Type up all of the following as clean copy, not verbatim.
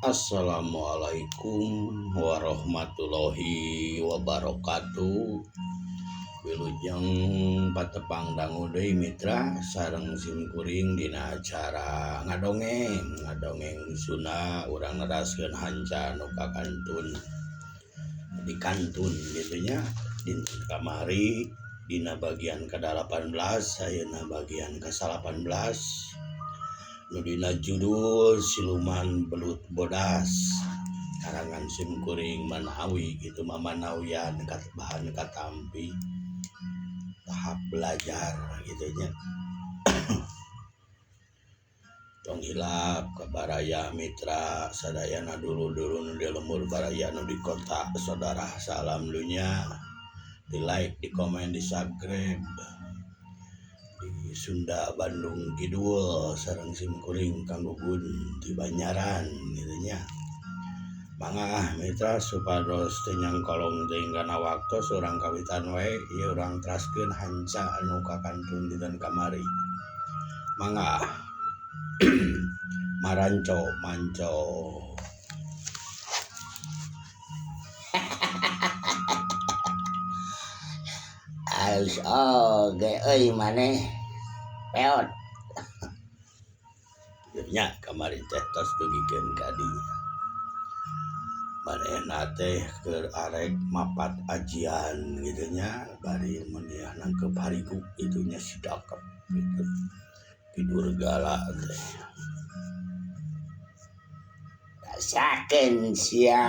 Assalamualaikum warahmatullahi wabarakatuh. Wilujeng patepang dangu deui mitra sareng simkuring dina acara ngadongeng, ngadongeng Sunda urang neraskeun hanca nu kakantun di kantun kitu nya dinten kamari dina bagian ka-18 ayeuna bagian ka-18 nu dina judul Siluman Belut Bodas karangan simkuring Manawi gitu mamanawian bahan katampi tahap belajar gitu nya. Tong hilap ka baraya mitra sadayana dulur-dulur nu di lembur baraya nu di kota saudara salam dunya di like di komen di subscribe di Sunda Bandung Kidul sareng simkuring Kang Gugun di Banyaran gitu nya. Mangga mitra supados teu nyangkolong teuing kana waktos urang kawitan wae ieu urang teraskeun hanca anu kakantun dinten kamari. Mangga maranco manco. Alus oge euy maneh peot. Nya kamari teh tos dugikeun ka dinya. Manehna teh keur arek mapat ajian kitu nya bari mun nangkep harigu kitu nya si dakep kitu. Ki Durgala teh. Rasakeun sia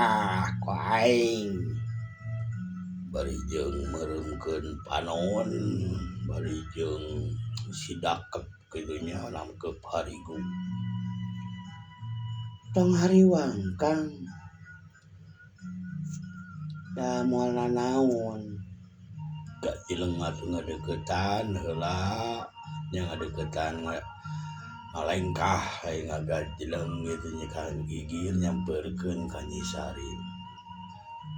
ku aing. Bari jeung meureumkeun panon, bari jeung si dakep kitu nya nangkep harigu. Tong hariwang Kang. Da moal nanaon. Gak jeleng atuh ngadeukeutan heula nya ngadeukeutan ngalengkah lain ngagajeleng kitu nya kan gigir nyamperkeun ka Nyi Sari.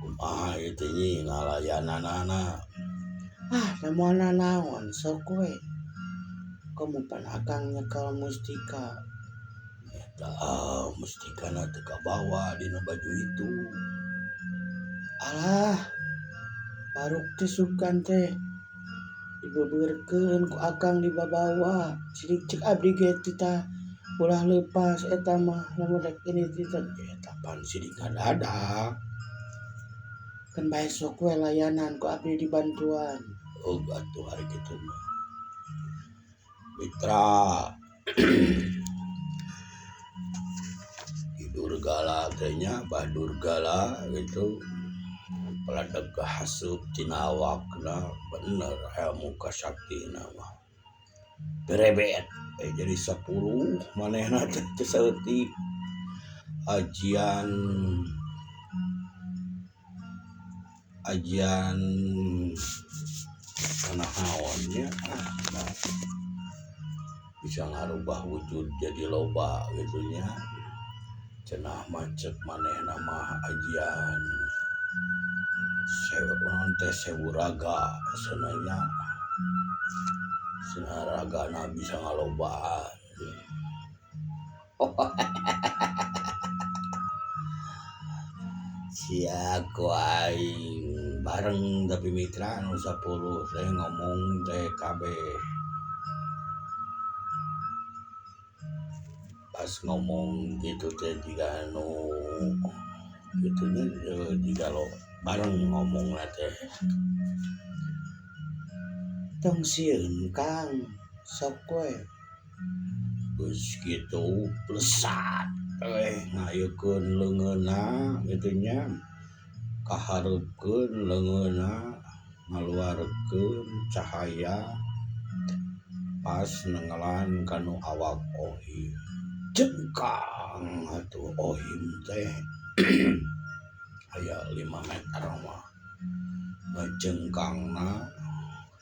Kumaha ieu teh nyi ngalayananana? Ah, da moal nanaon sok we. Komo pan akang nyekel mustika. Eta mustikana teu kabawa dina baju itu. Alah, baruk teh sugan teh dibebeurkeun ku akang dibabawa. Sidik cek abdi ge teh ulah leupas eta mah lamun rek ini teh. Eta pan sidik ngadadak. Kan bae sok we layanan ku abdi dibantuan. Oh, atuh hari kitu mah. Mitra Ki Durgala teh nya Bah Durgala gitu. Peladeg haseup tina awakna bener ilmu kasaktina mah. Berebet jadi 10 manehna teh teu saeutik. Ajian ajian naon nya ah, bisa ngarubah wujud jadi loba gitu nya. Cenah mah ceuk manehna mah ajian sewu naon teh sewu raga cenah nya. Cenah ragana bisa ngalobaan. Sia ku aing bareng tapi mitra nu 10 teh ngomong teh kabeh. Pas ngomong gitu teh jiga nu kitu nya jiga lo bareng ngomongna teh. Tong sieun Kang, sok we. Geus kitu lesat teh ngayeukeun leungeunna kitu nya. Kahareupkeun leungeunna ngaluarkeun cahaya pas nengelan kanu awak Ohim. Jengkang atuh Ohim teh aya 5 meter mah. Ngajengkangna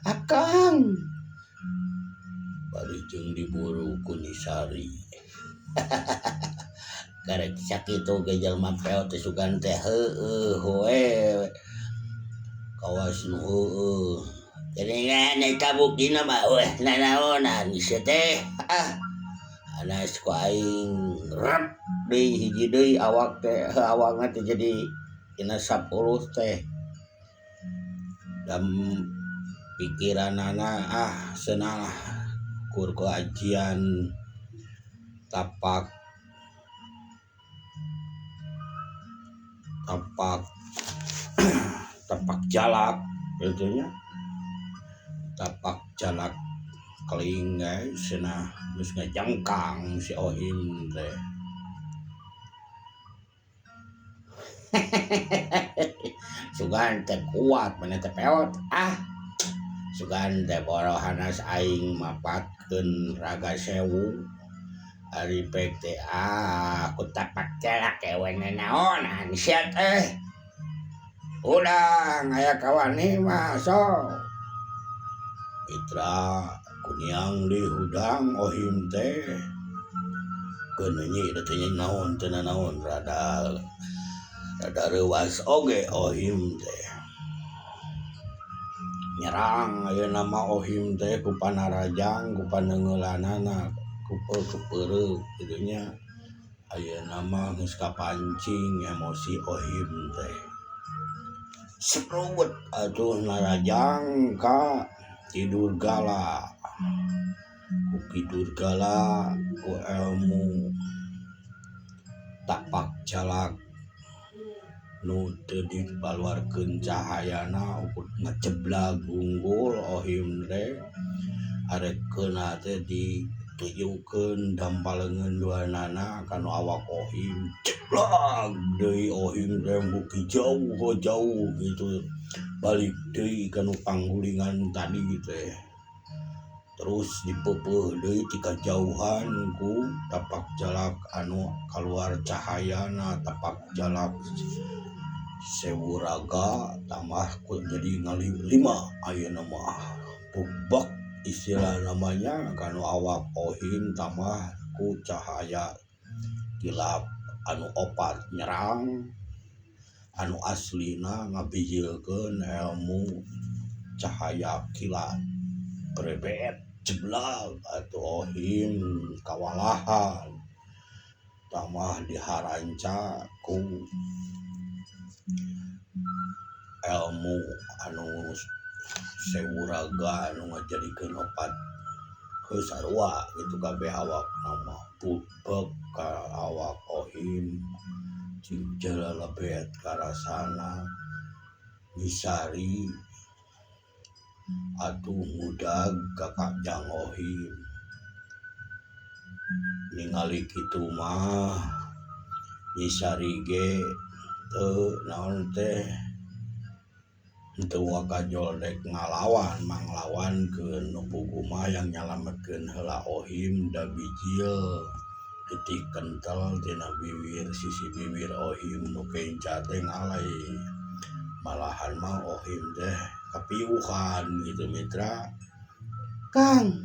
Akang bari jeung diburu ku Nyi Sari. Karek sakitu ge jelema peot teh sugan teh heueuh we. Kawas nu heueuh. Geuningan eta buktina mah weh nanaonan sia teh. Ah. Anas ku aing rep deui hiji deui awak teh awakna teh jadi dina 10 teh. Dam pikiranana ah senalah kur ku ajian tapak tapak tapak jalak gitu nya, tapak jalak keling guys cenah geus ngajangkang si Ohim teh. Sugan teh kuat mana teh peot ah sugan teh borohanas aing mapatkeun raga sewu ari pek teh ah ku tapak jalak ewe naonan sia teh udang aya kawani mah sok mitra kuniang di hudang Ohim teh keuneuh teh naon teh naon rada rada reuas oge Ohim teh nyerang ayeuna mah Ohim teh ku panarajang ku paneungeulanana ku peureuk kitu nya ayeuna mah geus kapancing emosi Ohim teh seprut atuh narajang ka Ki Durgala ku Ki Durgala ku ilmu tapak jalak nu teu dipaluarkeun cahayana ukur ngejeblag unggul Ohim teh arek keuna teh ditujukeun dampaleungeun duanana kana awak Ohim jeblag deui Ohim teh buki jauh jauh gitu balik deui kana panggulingan tadi teh terus dipeupeuh deui ti kajauhan ku tapak jalak anu kaluar cahayana tapak jalak sewu raga tambah ku jadi ngali 5 ayeuna mah bubak istilah namanya kanu awak Ohim tambah ku cahaya kilap anu opat nyerang anu aslina ngabijilkeun ilmu cahaya kilat brebet jeblak atuh Ohim kawalahan tambah diharanca ku ilmu anu sewu raga anu ngajadikeun opat heuh sarua kitu kabeh awak mah bubek ka awak Ohim cing jalalebet karasana Nisari atuh ngudag ka Kajang Ohim ningali kitu mah Nisari ge teu naon teh teu wakajol dek ngalawan manglawankeun nu puguh mah yang nyalametkeun heula Ohim da bijil getih kental tina bibir sisi bibir Ohim nu kenca teh ngalai malahan mah Ohim teh kapiuhan gitu mitra. Kang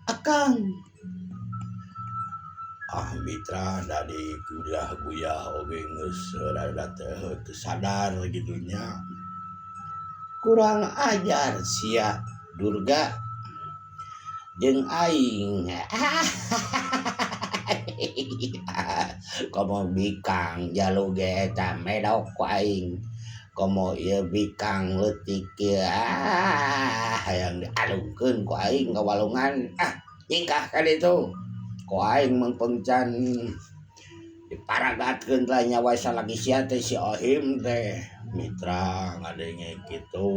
Akang ah mitra dari guyah-guyah oge geus rada teh teu sadar gitu nya kurang ajar sia Durga jeung aing komo bikang jalu ge eta medok ku aing komo ieu bikang leutik ieu ah hayang dialungkeun ku aing ka walungan ah nyingkah ka ditu ku aing mengpengcan diparagatkeun lah nyawa salagi sia teh si Ohim teh mitra ngadenge kitu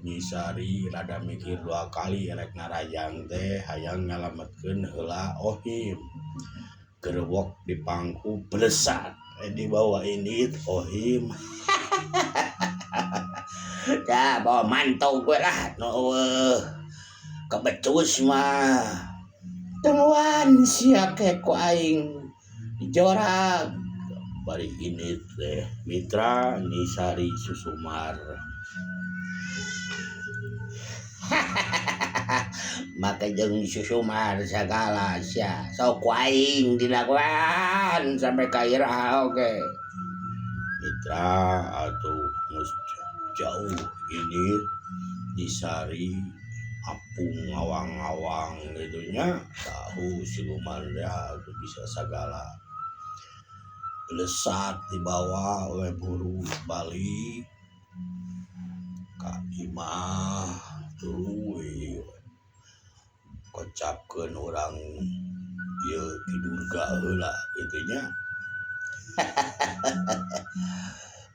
Nyisari rada mikir dua kali rek narajang teh hayang nyalametkeun heula Ohim gerewok di pangku blesat dibawa ini Ohim dah bawa mantau gue lah no kebecus mah temuan sia ke ku aing dijorak bari ini teh mitra Nisari Susumar make jeung Susumar sagala sia sok ku aing dilakuan sampai ka iraha oge mitra atuh geus jauh ini Nisari Apung ngawang-ngawang gitu nya tahu siluman ya itu bisa sagala lesat dibawa oleh buru balik ka imah tuluy kocapkeun urang ieu Ki Durga heula kitu nya.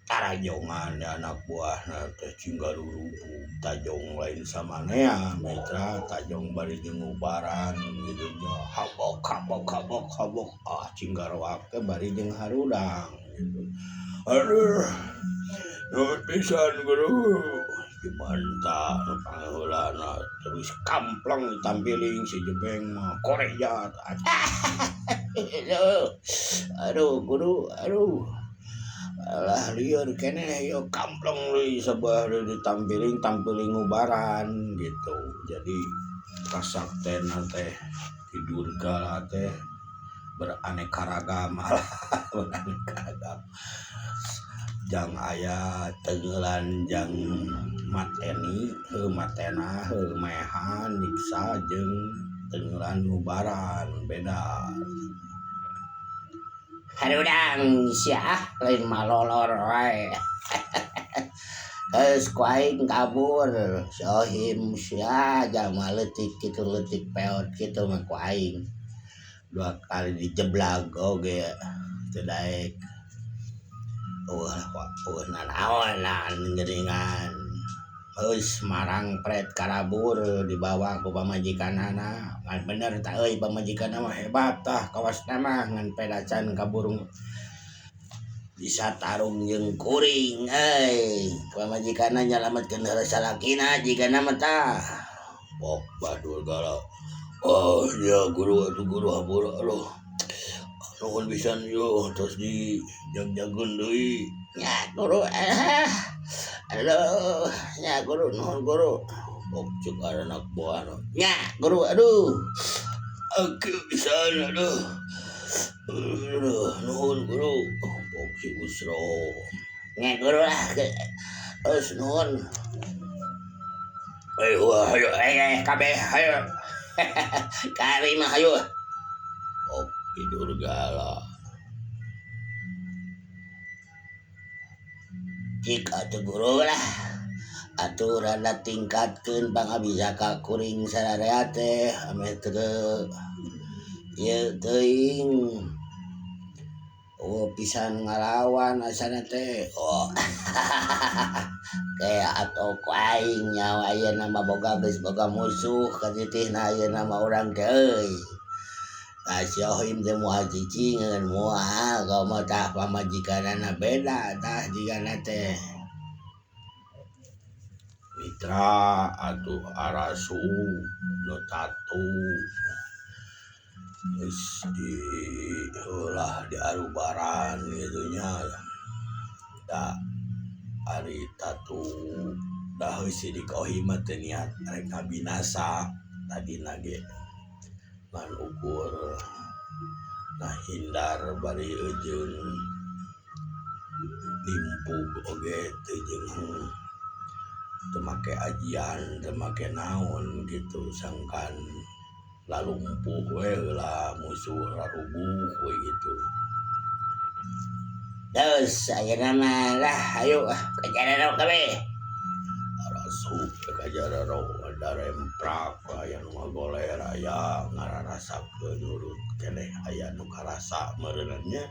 Tarajongan anak buahna teh cinggarurubug tajong lain samanea mitra tajong bari jeung ngubaran gitu nya habok habok habok habok ah cinggaroak teh bari jeung harudang gitu. Aduh nuhun pisan guru dimanta nu pangaheulana terus kampleng ditampiling si Jebeng mah korejat. Aduh guru aduh alah lieur keneh ieu kampleng deui sabah deui ditampiling tampiling ngubaran gitu. Jadi kasaktena teh Ki Durga teh beraneka ragam beraneka ragam jang aya tenggelan jang mateni heuh matena heuh maehan nyiksa jeung tenggelan ngubaran beda. Harudang sia lain malolor wae. Geus ku aing kabur sohim sia jalma leutik kitu leutik peot kitu mah ku aing. Dua kali dijeblag oge teu daek. Eueuh eueuh nanaonan geuningan. Geus marangpret karabur dibawa ku pamajikanana. Ngan bener tah euy pamajikanna mah hebat tah kawasna mah ngan pedacan kabur bisa tarung jeung kuring euy. Pamajikanna nyalametkeun heula salakina jigana mah tah. Bok badur galak. Oh ya guru atuh guru hampura aduh. Nuhun pisan yo terus dijag-jagkeun deui. Nya guru aduh nya guru nuhun guru. Bok ceuk anak buahna. Nya guru aduh. Akieu pisan aduh. Aduh nuhun guru. Bok si Usro. Nya guru lah terus nuhun. Ayo hayo kabeh hayo. Kari mah hayo. Bok Ki Durgala. Cik atuh guru lah. Atuh rada tingkatkeun pangabisa ka kuring sararea teh ameh teu ieu teuing. Oh pisan ngalawan asana teh. Oh. Kayak atau ku aing nyawa ayeuna mah boga geus boga musuh katitihna ayeuna mah urang teh euy. Tah si Ohim teh moal cicingeun moal komo tah pamajikanana beda tah jigana teh. Mitra atuh arasu nu tatu geus di heulah diarubaran kitu nya. Da ari tatu da heuh sidik Ohim mah teu niat rek ngabinasa tadina ge. Ngan ukur ngahindar bari eujeun nimpug oge teu jeung teu make ajian teu make naon gitu sangkan lalumpuh we heula musuh rarubuh we gitu. Terus ayeuna mah lah hayu ah kajarero kabeh. Arasup kajarero daremprak aya nu ngagoler aya ngararasakeun nurut keneh aya nu karasa meureunna nya.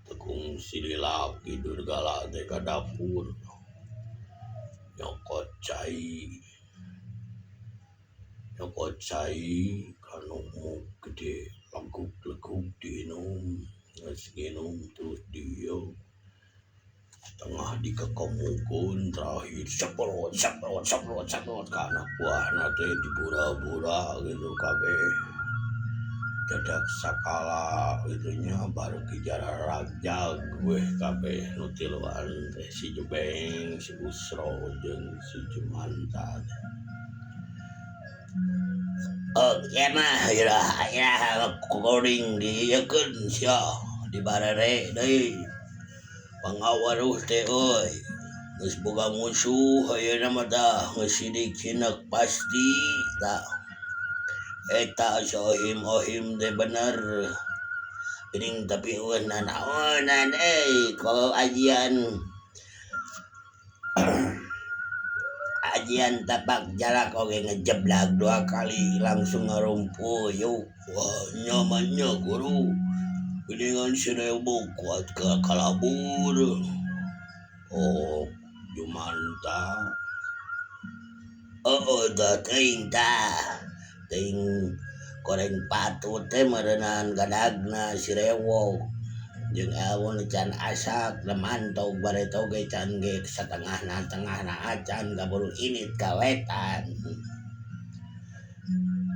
Tekung sililak Ki Durgala teh ka dapur nyokot cai. Nyokot cai kanu muk gede leguk-leguk diinum geus nginum terus dieu tengah dikekemukeun terakhir seprot seprot seprot seprot ka anak buahna teh dibura-bura gitu kabeh. Dadak sakala kitu nya baru kijararagjag weh kabeh nu tiluan teh si Jebeng, si Usro jeung si Jumanta. Oke mah iraha iraha kuring diieukeun sia dibarere deui. Pangawaruh teh euy. Geus boga musuh ayeuna mah tah geus sidik cinek pasti tah. Eta si Ohim-ohim teh bener. Geuning tapi eueuh nanaonan euy kalau ajian ajian tapak jalak oge ngejeblag 2 kali langsung ngarumpuyuk. Wah nyamannya guru. Geuningan si Rewok kuat ka kalabur. Oh jumanta. Oh tah teuing tah. Teuing koreng patut teh meureunan gadagna si Rewok. Jeung aweun can asak mantog bareto ge can ge satengahna tengahna acan kaburu init ka wetan.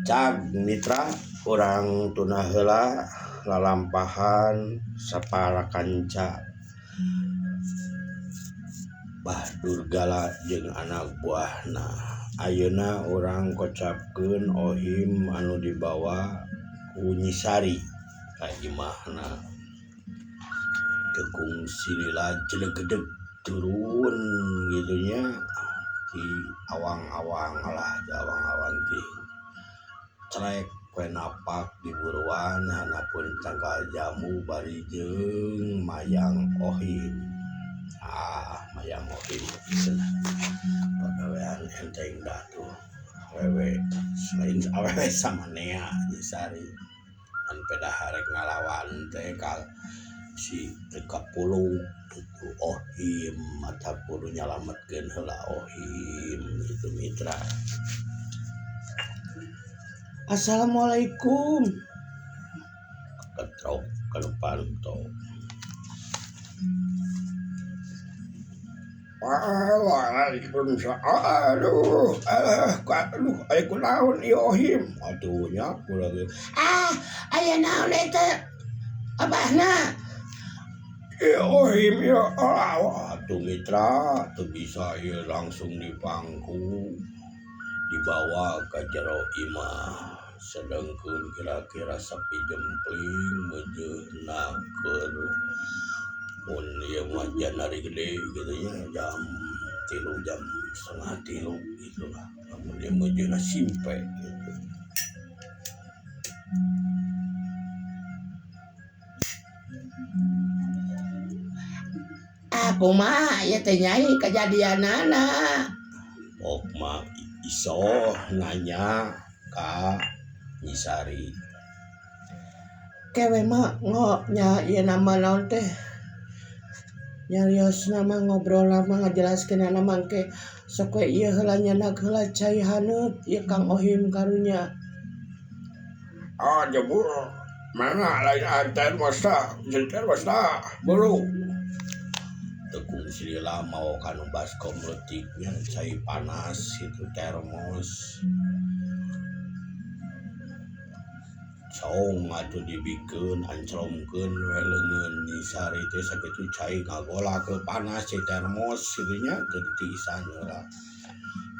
Cag mitra urang tunah heula lalampahan sapara kanca Bah Durgala jeung anak buahna. Ayeuna urang kocapkeun Ohim anu dibawa ku Nyi Sari ka imahna. Tekung silila jelegedeg turun gitu nya di awang-awang lah, di awang-awang di trek we napak di buruan hanapun tangkal jamu bari jeung mayang Ohim. Ah, mayang Ohim cenah. Pagawean enteng dah tuh. Awewe selain awewe samanea Nyi Sari. An pedah rek ngalawan teh ka si teu kapulung itu Ohim mata kudu nyalametkeun heula Ohim itu mitra. Assalamualaikum. Ketrok ke depan to. Waalaikumsalam. Aduh, aduh, aya kunaon ieu Ohim? Atuh nya kula ge. Ah, aya naon eta? Abahna. Ieu Ohim ieu. Ah, atuh mitra, teu bisa ieu langsung dipangku. Dibawa ka jero imah. Sedengkeun kira-kira sapi jempling meujeuna keur mun ieu mah janari gede gitu nya jam 3 jam setengah tilu gitu lah. Lamun ieu meujeuna simpe gitu. Ah, kumaha ieu teh nyai kajadianana? Ok mah iso nanya ka Nyi Sari. Kewe mah ngo nya ieu nama naon teh? Nyariosna mah ngobrol mah ngajelaskeun mah engke sok we ieu heula nyandak heula cai haneut ieu Kang Ohim karunya. Ah, jebur. Mana lain antar masa, jentar masa, buru. Tekung silila mau kanu baskom letiknya cai panas itu termos. Saung atuh dibikeun ancromkeun we leungeun Nyi Sari teh sakitu cai ngagolak ke panas cai termos kitu nya teu ditiisan heula.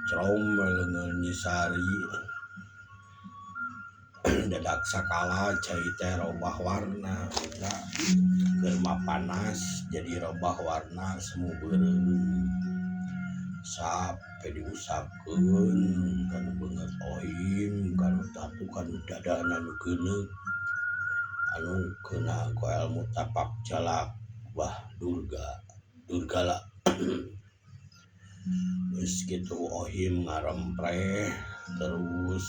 Crom we leungeun Nyi Sari. Dadak sakala cai teh robah warna mitra. Keur mah panas jadi robah warna semu beureum. Sampai diusapkeun kanu beungeut Ohim kanu tatu kanu dadana nu geuneuk anu keuna ku ilmu tapak jalak Bah Durga Durgala. Geus kitu Ohim ngarempreh terus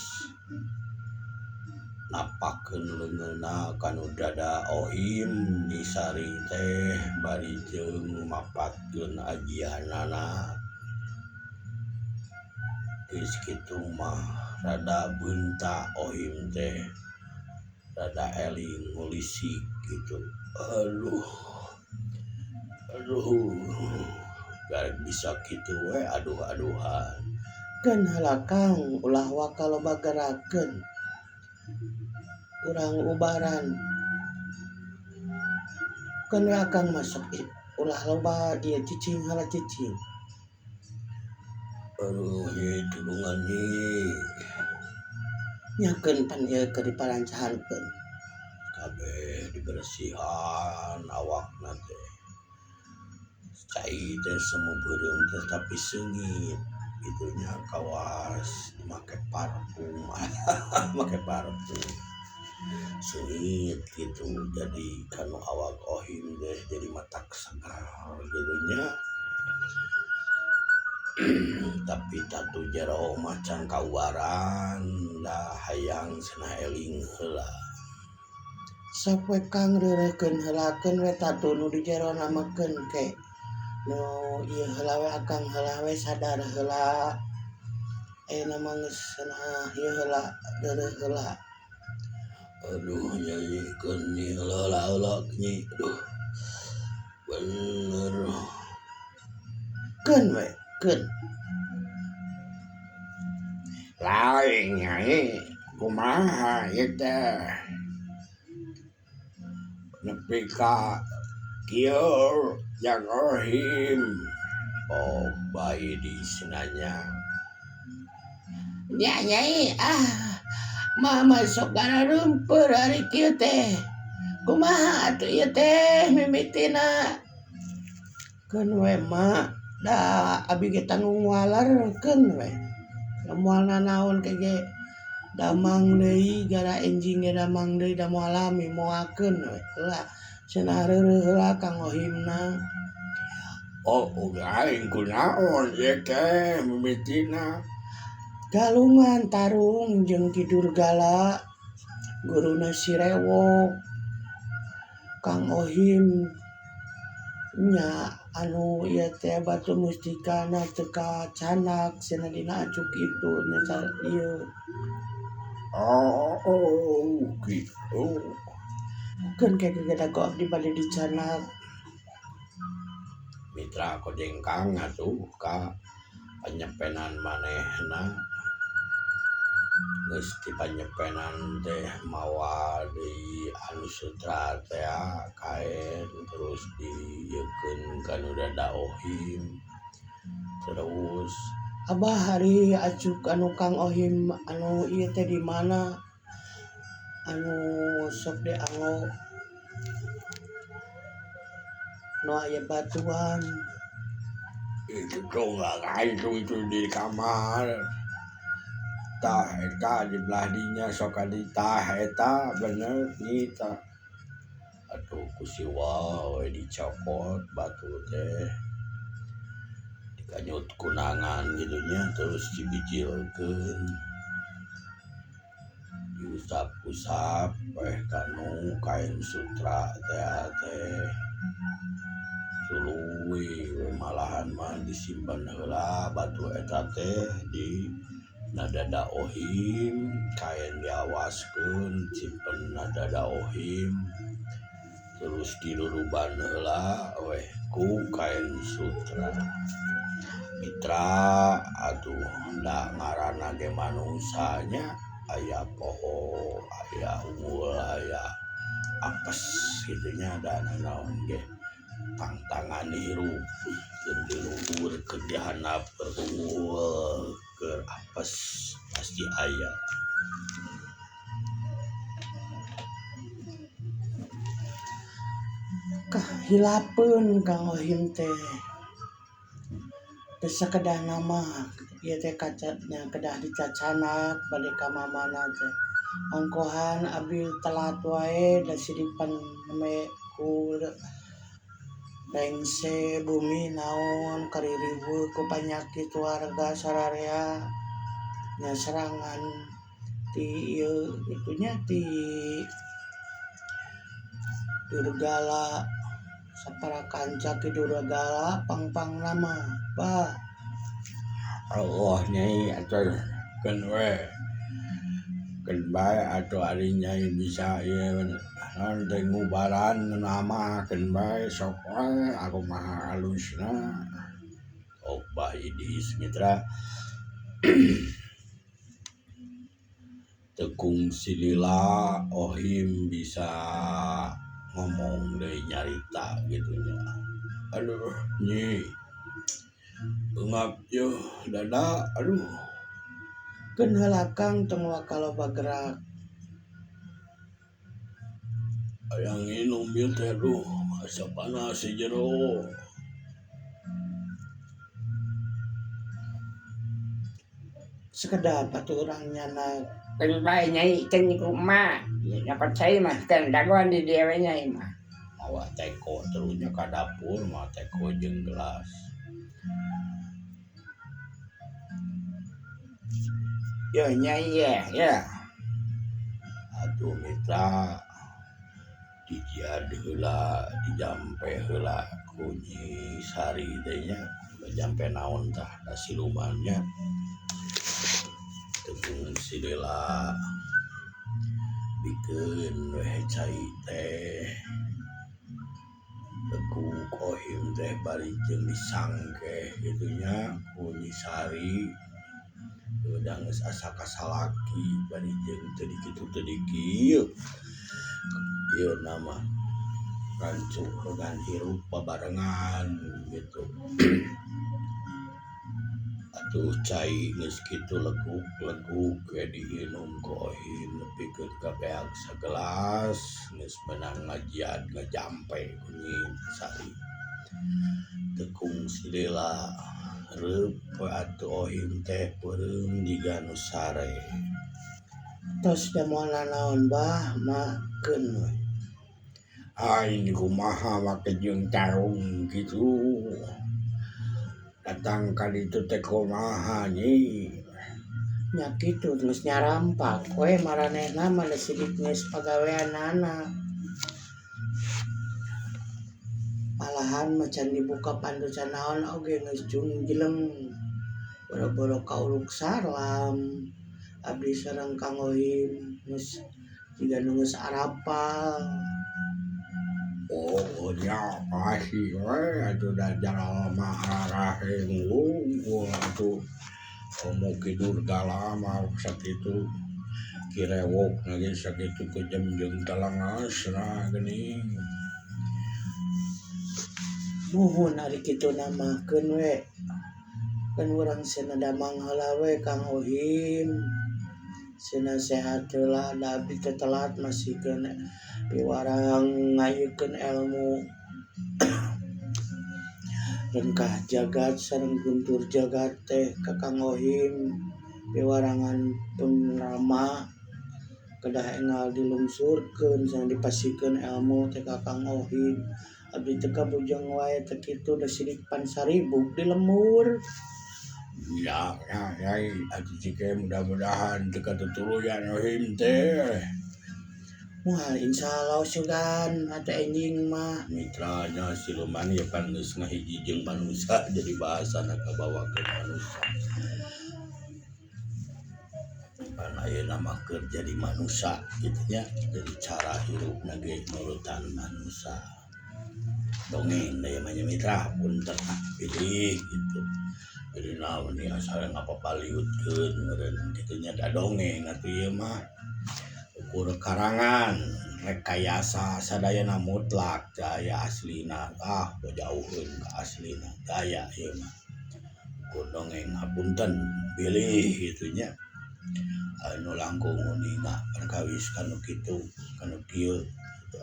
napakeun leungeunna kanu dada Ohim Nyi Sari teh bari jeung mapatkeun ajianana. Geus kitu mah rada beunta Ohim teh rada eling ngulisik gitu. Aduh, aduh, garek bisa kitu we aduh-aduhan. Keun heula Kang ulah waka loba gerakeun. Urang ubaran. Keun we Akang masuk ulah loba ieu cicing heula cicing. Aduh, ieu tulungan nyi. Nyakeun pan ieu keur diparancahankeun. Kabeh dibersihan awakna teh. Cai teh semu beureum teh tapi seungit kitu nya kawas make parfum make parfum seungit kitu jadi kanu awak ohim teh jadi matak segar kitu nya. Tapi tatu jero mah can kaubaran da hayang cenah eling heula. Sok we Kang reureuhkeun heulakeun we tatu nu di jerona mah keun ke nu ieu heula we akang heula we sadar heula ayeuna mah geus cenah ieu heula reureuh heula. Aduh nyai keun nyi heula heula nyi aduh bener. Keun we keun. Lain nyai kumaha ieu teh nepi ka kieu Jang Ohim. Oh bae di sinanya. Nya nyai ah mama sok garareumpeur ari kieu teh. Kumaha atuh ieu teh mimitina? Keun we mak da abi ge tanggung waler keun we. Da moal nanaon ke ge damang deui gara enjing ge damang deui da moal lami moakeun we heula cenah reureuh heula Kang Ohimna. Oh aing kunaon ieu teh mimitina? Galungan tarung jeung Ki Durgala guruna si Rewok Kang Ohim nya anu ieu teh batu mustikana teu kacanak cenah dina acuk itu nya ieu. Oh, oh gitu. Keun ke gegedak ku abdi bade dicanak. Mitra kojengkang atuh ka panyepenan manehna. Geus ti panyepenan teh mawa deui anu sutra teh kaen terus diieukeun ka nu dada Ohim. Terus Abah hari acuk anu Kang Ohim anu ieu teh di mana? Anu sok dianggo nu aya batuan. Itu tuh nggak itu di kamar. Tah eta di belah dinya sok adi tah eta bener nyi tah. Atuh ku siwa we dicokot batu teh. Dikanyut kunangan kitu nya terus dibijilkeun. Diusap-usap weh kanu kain sutra teh teh. Tuluy we malahan mah disimpen heula batu eta teh di nadada Ohim kain diawaskeun simpen nadada Ohim terus diruruban heula weh ku kain sutra. Mitra atuh da ngaranna ge manusia nya aya poho aya unggul aya apes kitu nya da nanaon ge tangtangan hirup keur di luhur keur di handap keur unggul keur apes pasti aya. Kahilapeun Kang Ohim teh. Teu sakedahna mah ieu teh kacanya kedah dicacanak bade ka mamana teh. Ongkohan abdi telat wae da sidipan me ku rengse bumi naon kaririweuh ku panyakit warga sararea nya serangan ti ieu kitu nya ti Durgala sapara kanca Ki Durgala pangpangna mah bah. Allah nyai atuh keun we. Keun bae atuh ari nyai bisa ieu naon teh ngubaran nama keun bae sok we aku mah alusna. Oh bah idis mitra. Tekung silila Ohim bisa ngomong deui nyarita kitu nya. Aduh nyi eungap yeuh dada aduh. Keun heula Kang tong waka loba gerak. Hayang nginum ieu teh aduh asa panas di jero. Sekedap atuh urang nyana. Keun bae nyai keun ku emak. Nyokot cai mah keun dagoan di dieu we nyai mah. Mawa teko terusnya ka dapur mawa teko jeung gelas. Yo nyai ye, ya. Atuh mitra dijiad heula dijampe heula ku Nyi Sari teh nya jampe naon tah da siluman nya. Teu kungsi lila bikeun weh cai teh lekuk ohim teh bari jeung disangkeh kitu nya ku Nyi Sari. Udah geus asa kasalaki bari jeung teu dikitu teu dikieu. Ieu nama rancu dengan hirup babarengan gitu. Atuh cai geus kitu leguk-leguk we diinum ku ohim nepikeun ka beak sagelas geus meunang ngajiad ngajampe ku Nyi Sari. Teu kungsi lila reup we atuh ohim teh peureum jiga nu sare. Tos da moal nanaon bah mah keun we. Aing kumaha make jeung tarung kitu. Datang ka ditu teh kumaha nyi. Nya kitu geus nyarampak we maranehna mah da sidik geus pagaweanana. Malahan mah can dibuka pandu can naon oge geus jungjeleng. Boro-boro kauluk salam. Abdi sareng Kang Ohim geus jiga nu geus arapal. Oh nya pasti we atuh da jalma araraheng wungkul atuh. Komo kidur galama sakitu kirewok na ge sakitu kejem jeung talangasna geuning. Muhun ari kitu mah keun we. Keun urang cenah damang heula we Kang Ohim. Cenah sehat heula da abdi teh telat masih keun piwarang ngayeukeun ilmu. Rengkah jagat sareng guntur jagat teh ka Kang Ohim piwarangan pun rama kedah enggal dilungsurkeun sareng dipasikeun ilmu teh ka Kang Ohim. Abdi teh kabujeng wae teh kitu da sidik pan saribuk di lembur. Ya, ya, yai, atuh cike mudah-mudahan teu katutuluyan Ohim teh. Moal insyaallah sugan atuh enjing mah. Mitranya siluman ieu pan geus ngahiji jeung manusia jadi bahasana kabawa ke manusia. Pan ayeuna mah keur jadi manusia kitu nya, jadi cara hirupna ge nurutan manusia. Dongeng deui mah nya mitra punten ah pilih gitu. Jadi naon ieu asal ngapapaliutkeun meureun kitu nya da dongeng atuh ieu mah. Ukur karangan rekayasa sadayana mutlak daya aslina ah jauheun ka aslina daya ieu mah. Ukur dongeng hapunten bilih kitu nya. Anu langkung uninga perkawis kanu kitu kanu kieu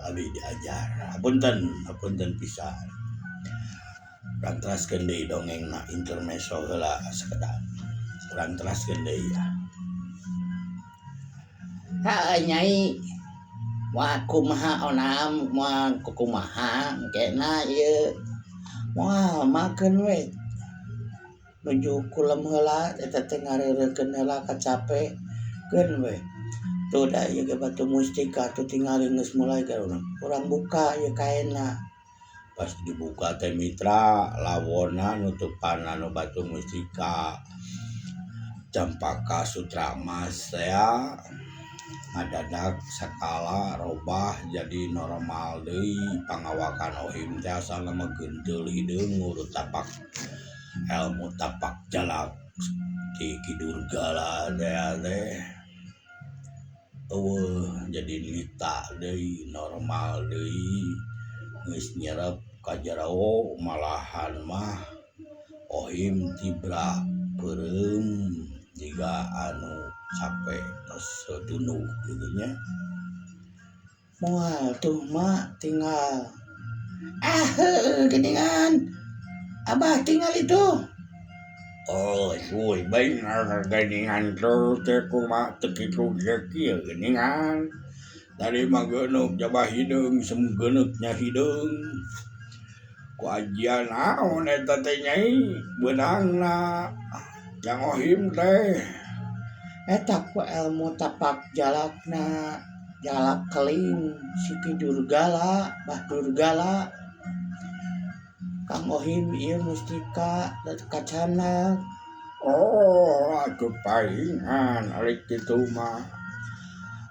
abdi diajar. Hapunten, hapunten pisan. Urang teraskeun deui dongengna intermezzo heula sakedap. Urang teraskeun deui ya. Ha nyai. Moal kumaha onam, moal kukumaha engkena ieu. Moal makeun we. Nuju kulem heula eta teh ngareurekeun heula kacape keun we. Tuh da ieu ge batu mustika tuh tingali geus mulai ka urang. Urang buka ieu kaena. Pas dibuka teh mitra lawona nutupan anu batu mustika. Campaka sutra emas teh ngadadak sakala robah jadi normal deui pangawakan ohim teh asalna mah geunteul hideung ngurut tapak ilmu tapak jalak ti Ki Durgala teh eueuh jadi lita deui normal deui geus nyerep ka jero malahan mah ohim tibra peureum jiga anu capek tos tunduh kitu nya. Moal tuh mah tinggal ah heueuh geuningan abah tinggal itu. Oh, suy bener geuningan teh kumaha teu kitu ge kieu geuningan. Tadi mah geuneuh jabah hideung sem geuneuk nya hideung. Ku ajian naon eta teh nyai beunangna Jang Ohim teh. Eta ku elmu tapak jalakna jalak keling Siti Durgala Bah Durgala Kang Ohim ieu mustika kacana. Oh, atuh paingan ari kitu mah.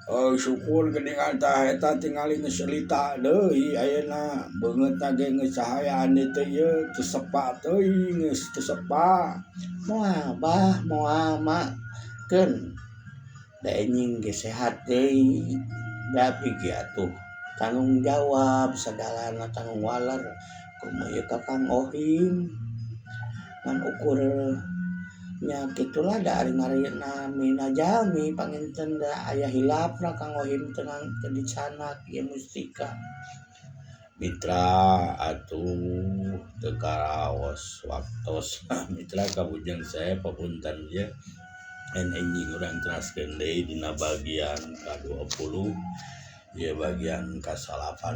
Oh, syukur geuningan tah eta tingali geus lita deui ayeuna beungeutna ge geus cahayaan teh ieu teu sepa teuing geus teu sepa. Moal bah moal mak keun da enjing ge sehat deui da abdi ge atuh tanggung jawab sagalana tanggung waler kumaha ieu ka Kang Ohim ngan ukur nya kitulah da ari ngaranna jalmi panginten da aya hilapna Kang Ohim teu dicanak ieu mustika. Mitra atuh teu karaos waktos mitra kabujeng saya papunten ye enjing urang teraskeun deui dina bagian ka-20 ieu bagian ka-18.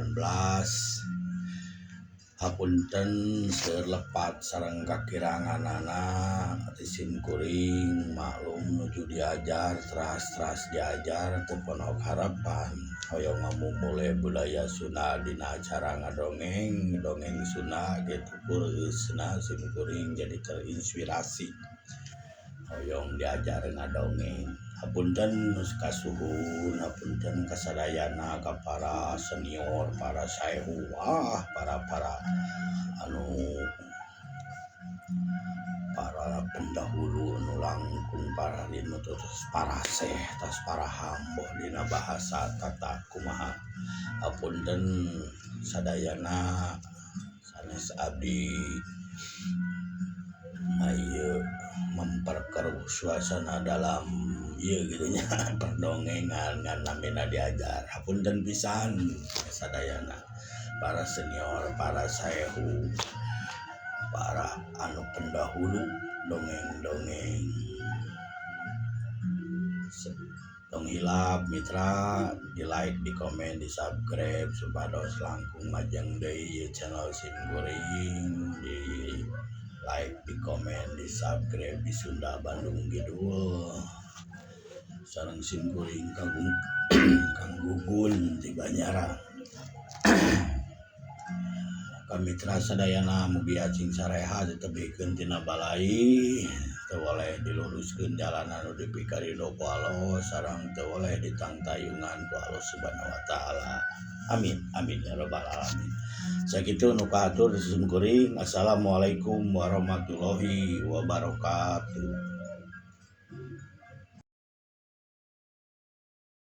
Hapunten seueur lepat sareng kakiranganana ti sim kuring maklum nuju diajar teras-teras diajar teu ponok harapan hoyong ngamumule budaya Sunda dina acara ngadongeng dongeng Sunda kitu kureusna sim kuring jadi terinspirasi hoyong diajar ngadongeng. Hapunten kasuhun hapunten kasadayana ka para senior para saehu ah para para anu para pendahulu nu langkung para dinu terus para seh tas para hambo dina bahasa tata kumaha. Hapunten sadayana sanes abdi ieu memperkeruh suasana dalam ieu kitu nya perdongengan ngan namina diajar. Hapunten pisan sadayana para senior, para saehu, para anu pendahulu dongeng-dongeng. Tong hilap mitra di like, di komen, di subscribe supados langkung majeng deui channel sim kuring, di like, di komen, di subscribe di Sunda Bandung Kidul. Sareng sim kuring Kang Gugun di Banyaran. Kamitra sadayana mugi acing sareha ditebihkeun tina balai, teu waleh diluruskeun jalanan anu dipikarido ku Allah sareng teu waleh ditangtayungan ku Allah Subhanahu wa taala. Amin amin ya rabbal alamin. Sakitu nu kahatur sim kuring. Assalamualaikum warahmatullahi wabarakatuh.